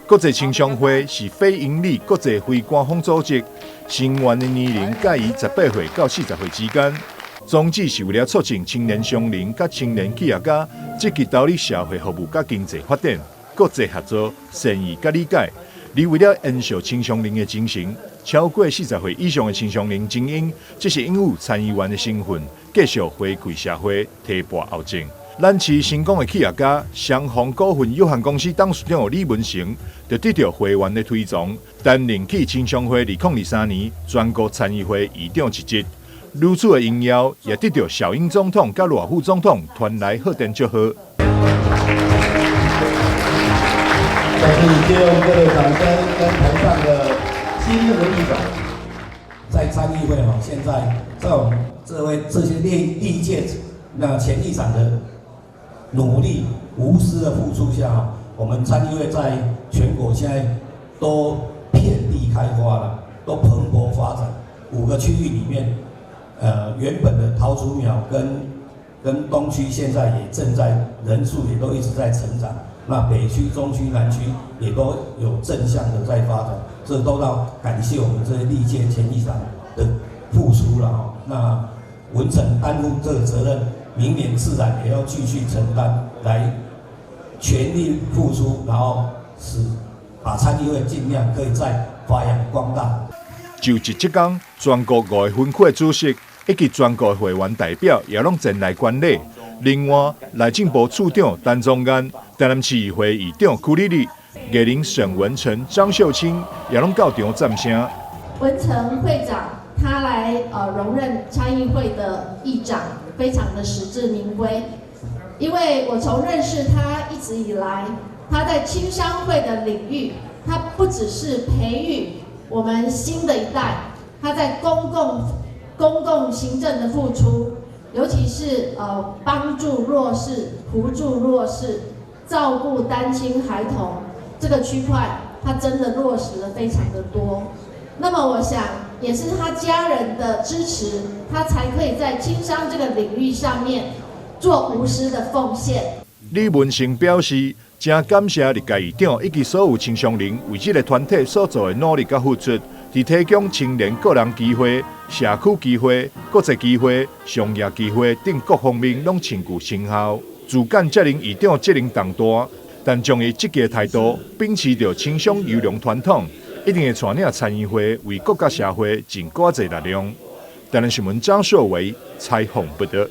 國際青商會是非營利國際非官方組織，成員的年齡介於18歲到40歲之間，宗旨是為了促進青年商人佮青年企業家積極投入社會服務佮經濟發展、國際合作、善意佮理解。而為了延續青商人的精神，超過40歲以上的青商人精英，這是擁有參議員的身份，繼續回饋社會，提拔後進。咱市成功的企業家，雙鴻股份有限公司董事長李文成，就得著會員的推崇，擔任起青商會2023年全國參議會議長一職。如此的榮耀，也得著小英總統佮賴副總統傳來賀電祝賀。再次借用各位掌聲，跟台上的新任的議長，在參議會哈，現在在我們這位這些歷歷屆那前議長的努力無私的付出下，我們參議會在全國現在都遍地開花了，都蓬勃發展。五個區域裡面，原本的桃竹苗跟東區現在也正在人數也都一直在成長。那北區、中區、南區也都有正向的在發展，這都要感謝我們這些歷屆前議長的付出了哈。那文成擔負這個責任，明年自然也要繼續承擔，來全力付出，然後使把參議會盡量可以再發揚光大。就職這工，全國五個分區的主席以及全國會員代表也攏前來觀禮。另外，內政部處長陳宗彥、台南市議會議長邱莉莉、藝人沈文成、張秀清也攏到場讚聲。文成會長他來榮任參議會的議長，非常的實至名歸。因為我從認識他一直以來，他在青商會的領域，他不只是培育我們新的一代，他在公共行政的付出，尤其是幫助弱勢、扶助弱勢、照顧單親孩童這個區塊，他真的落實了非常的多。那麼我想，也是他家人的支持，他才可以在青商這個領域上面做無私的奉獻。李文成表示，誠感謝歷屆議長以及所有青商人為這個團體所做的努力佮付出，佇提供青年個人機會、社區機會、國際機會、商業機會等各方面攏深具成效。自幹接任議長責任重大，但將以積極的態度，秉持著青商優良傳統，一定會帶領參議會為國家社會盡更濟力量。台南新聞張碩維採訪報導。